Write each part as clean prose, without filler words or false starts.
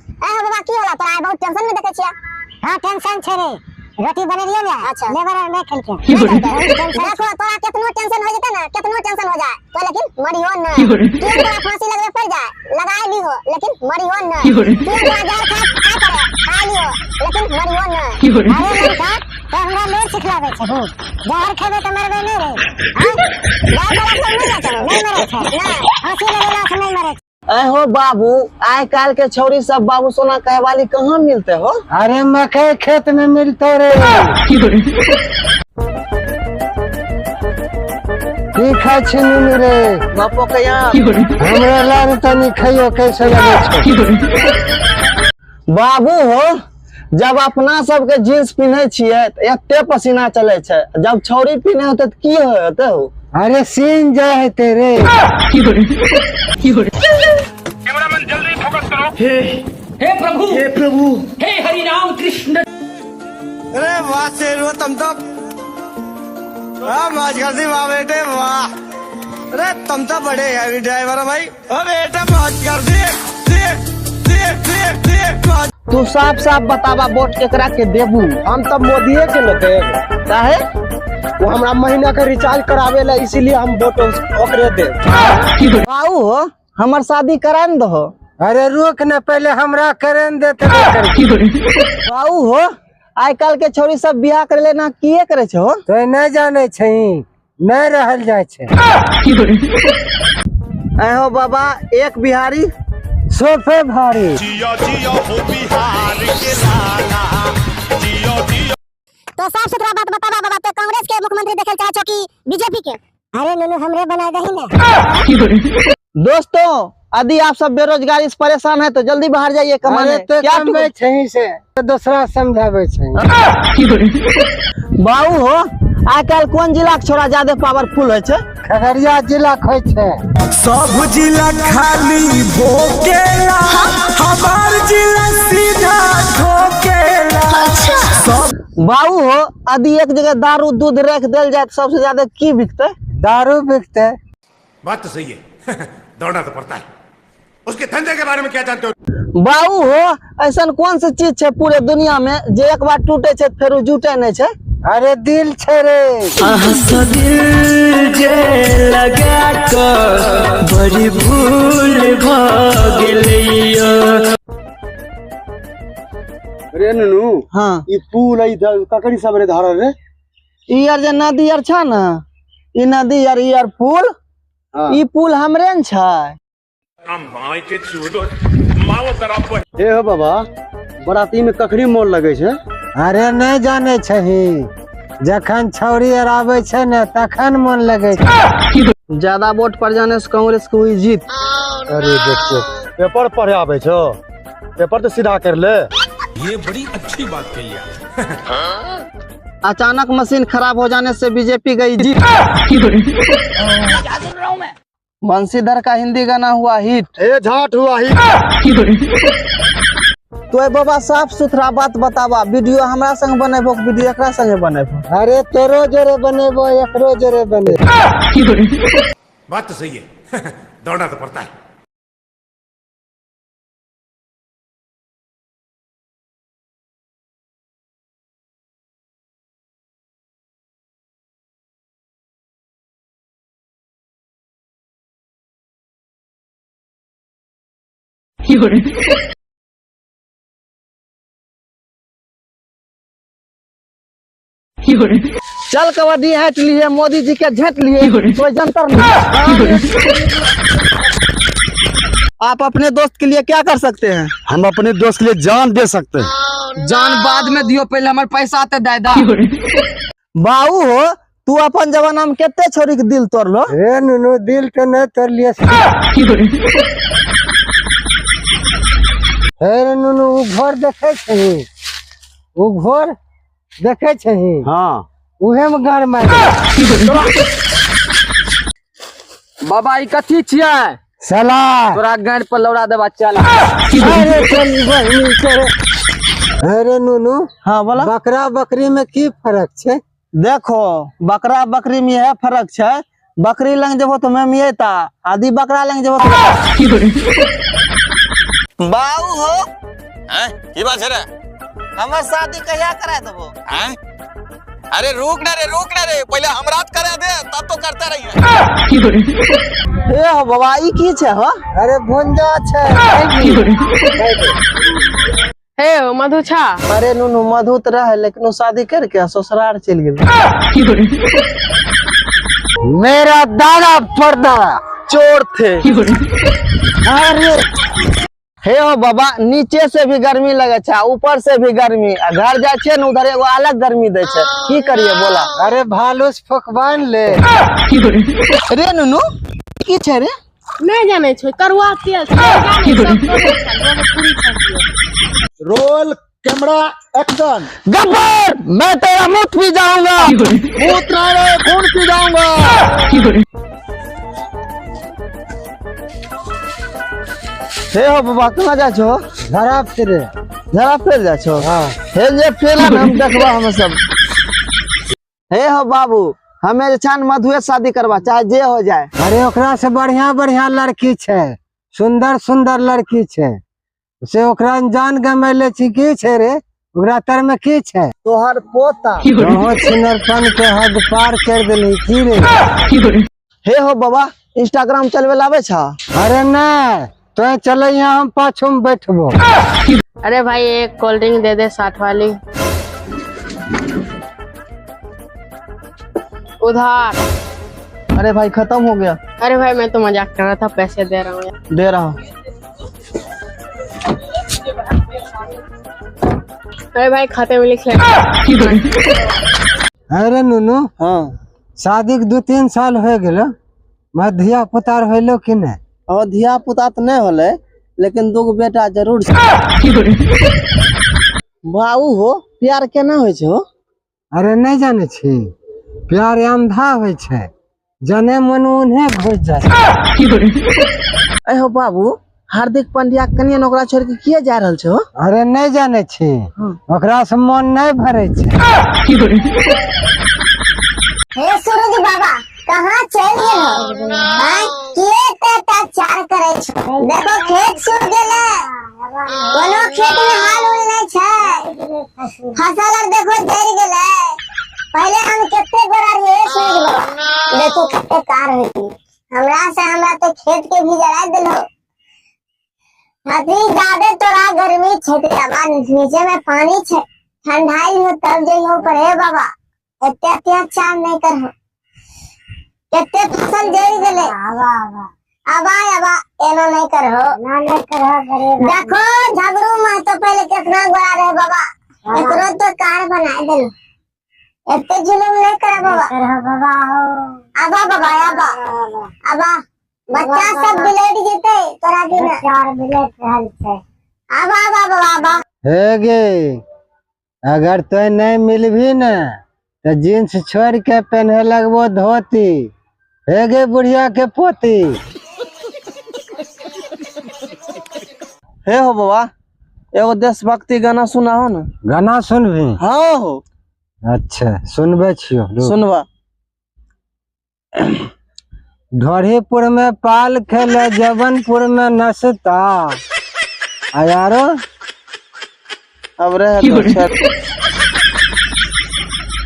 ए हो बाबा, की होला तोरा? आइ बहुत टेंशन में देखै छियै। हां, टेंशन छै रे। रोटी बनेलियै ने। अच्छा। लेबर आर नहि खेलकै। देखो, तोरा केतनो टेंशन हो जेतै ने, केतनो टेंशन हो जाए तो लेकिन मरियो न। किया तोरा फांसी लगबे पड़ जाए, लगाए लिहो, लेकिन मरियो न। किया तोरा जहर खाए खाए पड़े, खा लिहो, लेकिन मरियो न। अरे लड़का, तो हमरा लोर सिखलाबै छै। हूं, जहर खेबै तऽ मरबै नहि रे? आँय, जहर खेला से मर जाइ छै? नहि मरै छै। नहि, फांसी लगेला से नहि मरै छै। ऐ हो बाबू, आइ काल्हि के छौरी सब बाबू सोना कहे वाली कहाँ मिलते हो? अरे मकई खेत में मिलतो रे। की खाइ छी नुनू रे? बापो के यहाँ। हमरा लाल तनी खइयो, कैसे लगे छै? बाबू हो, जब अपना सबके जींस पिन्है छियै तऽ एते पसीना चलै छै, जब छौरी पिन्है होतै तऽ की होय होतै हो? अरे सीन जाय हेतै रे। हे प्रभु, हे प्रभु, हे हरि राम कृष्ण। अरे वाह शेरू, तुम तो वाह, मौज कर दी, वाह बेटे वाह। अरे तुम तो बड़े हैवी ड्राइवर हो भाई। ओ बेटा, मौज कर दी, दे दे दे दे मौज। तू साफ साफ बताबा, वोट केकरा के देबू? हम तब मोदीए के न देब। काहे? वो हमरा महीना के रिचार्ज करावे ला, इसीलिए हम वोट ओकरे देब। बाबू हो, हमर शादी करा ने दहो। अरे रुक न, पहले हमरा करे न दे तबे करी। बाबू हो, आइ काल्हि के छौरी सब बियाह करे ले ना किए करे छै हो? तो नहि जानै छै, नहि रहल जाइ छै। ऐ हो बाबा, एक बिहारी सोफे भारी। तो साफ सुथरा बात बताबा बाबा, तो कांग्रेस के मुख्यमंत्री देखे चाहे छो कि बीजेपी के? अरे नुनू, हमरे बना दही ने। दोस्तों, यदि आप सब बेरोजगारी से परेशान है तो जल्दी बाहर जाइए कमाने। अरे तो क्या कमबै छही से दोसरा समझाबै छही। बाबू हो, आइ काल्हि कोन जिला के छोरा ज्यादा पावरफुल होइ छै? खगड़िया जिला होइ छै। सब जिला खाली भोकेला, हमार जिला सीधा ठोकेला। बाबू हो, यदि एक जगह दारू दूध रख देल जाए तऽ सबसे ज्यादा की बिकतै? दारू बिकतै। बात तो सही है, दौड़ना तो पड़ता है। उसके धंधे के बारे में क्या जानते हो? बाबू हो, ऐसन कोन सी चीज छै पूरे दुनिया में जे एक बार टूटे छै तऽ फेर जुटे नहि छै? अरे दिल छै रे। दिल जे लगा कऽ बड़ी भूल भऽ गेलैया। रे नुनू। हाँ। ई पुल है इधर, ककड़ी सब रे धारल रे? ई आर जे नदी आर छै ने, ई नदी आर, ई आर पुल। हाँ। ई पुल हमरे ने छै। हे हो बाबा, बराती में ककड़ी मोल लगे छै? अरे नहि जानै छही, जखन छौरी आर आबै छै ने तखन मन लगै छै। ज्यादा वोट पड़ जाने से कांग्रेस को हुई जीत। अरे देखियो, पेपर पढ़े आबै छौ? पेपर तो सीधा कर ले। ये बड़ी अच्छी बात कही आप। अचानक मशीन खराब हो जाने से बीजेपी गई जीत। बंशीधर का हिंदी गाना हुआ हिट। ए झाट हुआ ही। तो ए बाबा, साफ सुथरा बात बताबा, वीडियो हमरा संग बनेबो कि वीडियो एकरा संगे बनेबो? अरे तोरो जोरे बनेबो, एकरो जोरे बनेबो। बात तो सही है, दौड़ना तो पड़ता है। चल कबड्डी हट लिए, मोदी जी के झट लिए, कोई जंतर नहीं। आप अपने दोस्त के लिए क्या कर सकते हैं? हम अपने दोस्त के लिए जान दे सकते हैं। जान बाद में दियो, पहले हमर पैसा ते दे दा। बाबू हो, तू अपन जमाना में कते छोरी के दिल तोड़लो? रे नुनू, दिल के नहीं तोड़लिए। हे रे नुनू, उ घर देखे छही? उ घर देखे छही? हाँ। उहे में गाड़ मार। बाबा, ई कथी छियै? साला। तोरा गाड़ पर लौड़ा देबा, चल। अरे चल बहिनी करे। अरे नुनू। हाँ, बोला। बकरा बकरी में की फर्क छै? देखो, बकरा बकरी में यह फर्क छै, बकरी लंग जेबो तो मेमियेता, आदि बकरा लंग जेबो तो बाऊ हो। हैं की बात छै रे? हमर शादी कहिया करा देबो? हैं? अरे रुक ना रे, रुक ना रे, पहले हमरा करा दे तब तो करता रही। हे हो बाबा, ई की छै हो? अरे भुंजा छै। हे मधु छा? अरे नुनू, मधु तऽ रहे, लेकिन ओ शादी करके ससुराल चलि गेल। मेरा दादा परदादा चोर थे। अरे हे हो बाबा, नीचे से भी गर्मी लगे छै, ऊपर से भी गर्मी, आ घर जाइ छियै ने उधर एगो अलग गर्मी दै छै। की करिए बोला? अरे भालू से फुकबान ले। रे नुनू, की छै रे? नहि जानै छै, करुआ तेल छै, जानै सब करै छै, लोग पूरी छाँकियो। Roll camera action. Gabbar, मैं तेरा मुंह पी जाऊंगा। भूत ना रे, खून पी जाऊंगा। हे हो बाबा, कहाँ जाइ छो? धरा फिरे। झड़ा फेर जाइ छो? हाँ। हे जे फेर ने हम देखबा हम सब। हे हो बाबू, हमें जे छै ने मधुए शादी करबा, चाहे जे हो जाए। अरे ओकरा से बढ़िया बढ़िया लड़की छै, सुंदर सुंदर लड़की छै, से ओकरा जान गमेले छी। की छै रे, ओकरा तर में की छै? तोहर पोता। बहुत सुनरपन के हद पार कर देली की रे? हे हो बाबा, इंस्टाग्राम चलबे लाबै छा? अरे नहीं, तो चले यहाँ, हम पाछू में बैठबो। अरे भाई, एक कोल्ड ड्रिंक दे दे, 60 वाली, उधार। अरे भाई, खत्म हो गया। अरे भाई, मैं तो मजाक कर रहा था, पैसे दे रहा हूँ। दे रहा हूँ। अरे भाई, खाते में लिख ले। अरे नुनू। हाँ। शादी के 2-3 साल हो गेलो, मैं धिया पुता होलो कि नहीं? और धिया पुता तऽ नहि होलै, लेकिन दूगो बेटा जरूर छै। बाबू हो, प्यार केना होइ छै हो? अरे नहीं जाने छी, प्यार अंधा होइ छै, जने मन उन्हें घुस जाए। ए हो बाबू, हार्दिक पांड्या कनिया ने ओकरा छोड़ के किया जा रहल छै हो? अरे नहीं जाने छी, ओकरा से मन नहीं भरे छै। हे सूरज बाबा, कहाँ चल गेल हो? आँय, किए एते अत्याचार करै छो? देखो, खेत सूख गेलै, कोनो खेत में हाल उल नहीं छै, फसल आर देखो जरि गेलै। पहिले हम कते गोरा रहिए सूरज बाबा, देखो कते कार होती हमरा से, हमरा तो खेत के भी जरा देलो। अभी ज्यादे तोरा गर्मी छै ते बाबा, नीचे में पानी छै, ठंडाई हो तब जइहो पर। हे बाबा, एते अत्याचार नहीं करहो, कते फसल जरि गेलै। आबा आबा, एना नहीं करहो, ना नहीं करहो। देखो, झगड़ू में तो पहले कितना गोरा रहे बाबा, एकरो तो कार बना देलो। एते जुलुम नहीं कर बाबा। बाबा आबा, बाबा आबा, आबा, बच्चा सब बिलट जेते तोरा बिना। चार बिलट रहल छै। आबा आबा बाबा, आबा। हे गे, अगर तो नहीं मिलबी ने तो जींस छोड़ के पहने लगबो धोती। हे गे बुढ़िया के पोती। हे हो बाबा, एगो देशभक्ति गाना सुनाहो ने। गाना सुनबी? हाँ हो। अच्छा, सुनबे छियो, रुक। सुनबा। ढोरीपुर में पाल खेले, जबनपुर में नसता आ यारो। अब रहे दो, छोड़।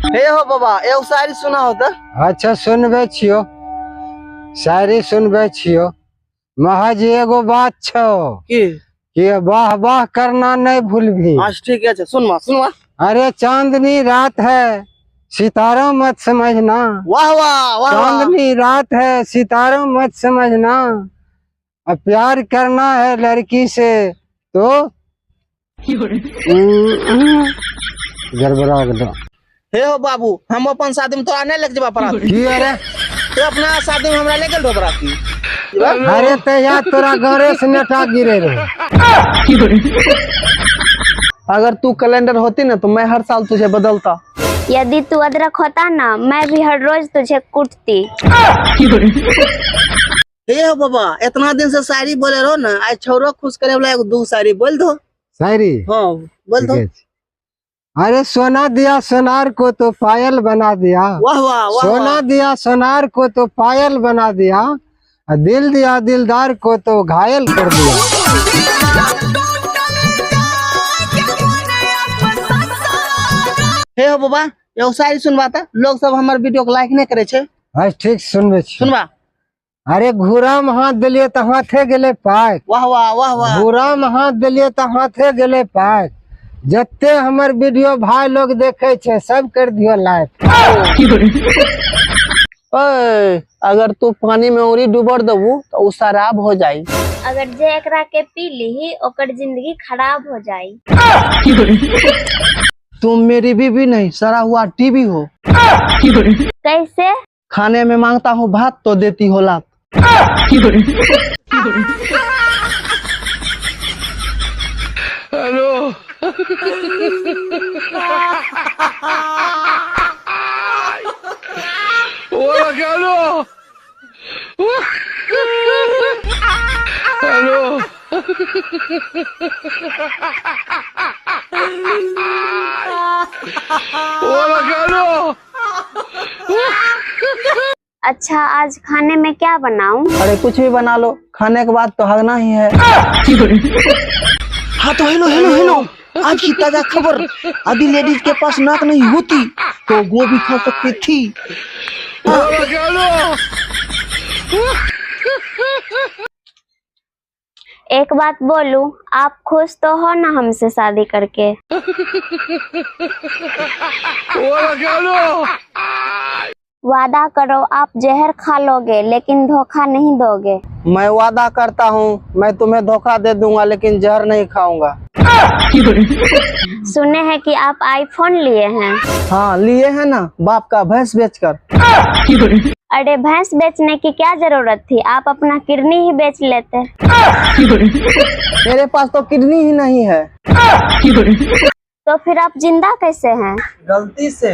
हे हो बाबा, एगो शायरी सुनाहो तो। अच्छा, सुनबे छियो, शायरी सुनबे छियो। महज एगो बात छो की? कि वाह वाह करना नहीं भूलभी। अच्छा, ठीक है, सुनवा सुनवा। अरे चांदनी रात है, सितारों मत समझना। वाह वाह वाह वाह। चांदनी रात है, सितारों मत समझना, अब प्यार करना है लड़की से तो गड़बड़ा गेलो। हे हो बाबू, हम अपन शादी में तोरा नहीं लेके जेबा बराती। की अरे? तू अपना शादी में हमरा ले गेल रहो बराती? अरे तहिया तोरा घरे से नेटा गिरे रहे। अगर तू कैलेंडर होती ना तो मैं हर साल तुझे बदलता। यदि तू अदरक होता ना, मैं भी हर रोज तुझे कूटती। हे हो बाबा, इतना दिन से शायरी बोले रहो ना, आज छोरो खुश करे वाला एगो दू शायरी बोल दो। शायरी? हाँ, बोल दो। ठीके छै। अरे सोना दिया सोनार को तो पायल बना दिया। वाह वाह वाह। सोना वाह। दिया सोनार को तो पायल बना दिया, आ दिल दिया दिलदार को तो घायल कर दिया। ए हो बाबा, एगो शायरी सुनबा त, लोग सब हमर वीडियो के लाइक नहीं करे छै। आज ठीक सुनबे छी। सुनबा। अरे घूरा में हाथ देलिए त हाथे गेले पाक। वाह वाह वाह वाह। घूरा में हाथ देलिए त हाथे गेले पाक। जते हमर वीडियो भाई लोग देखे छै सब कर दियो लाइक। ओए, अगर तू पानी में उंगली डुबोर देबू तो उ शराब हो जाई। अगर जे एकरा के पी लीही ओकर जिंदगी खराब हो जाई। तुम मेरी बीवी नहीं, सड़ा हुआ टीवी हो। कैसे? खाने में मांगता हूँ भात तो देती हो लात। हेलो। हेलो। अच्छा आज खाने में क्या बनाऊं? अरे कुछ भी बना लो, खाने के बाद तो हगना ही है। हाँ तो हेलो हेलो हेलो, आज की ताजा खबर, आदि लेडीज के पास नाक नहीं होती तो गोभी खा सकती थी। एक बात बोलूं, आप खुश तो हो ना हमसे शादी करके? वादा करो आप जहर खा लोगे लेकिन धोखा नहीं दोगे। मैं वादा करता हूँ मैं तुम्हें धोखा दे दूंगा लेकिन जहर नहीं खाऊंगा। सुने हैं कि आप आईफोन लिए हैं? हाँ लिए हैं ना, बाप का भैंस बेचकर। अरे भैंस बेचने की क्या जरूरत थी, आप अपना किडनी ही बेच लेते। मेरे पास तो किडनी ही नहीं है। तो फिर आप जिंदा कैसे हैं? गलती से।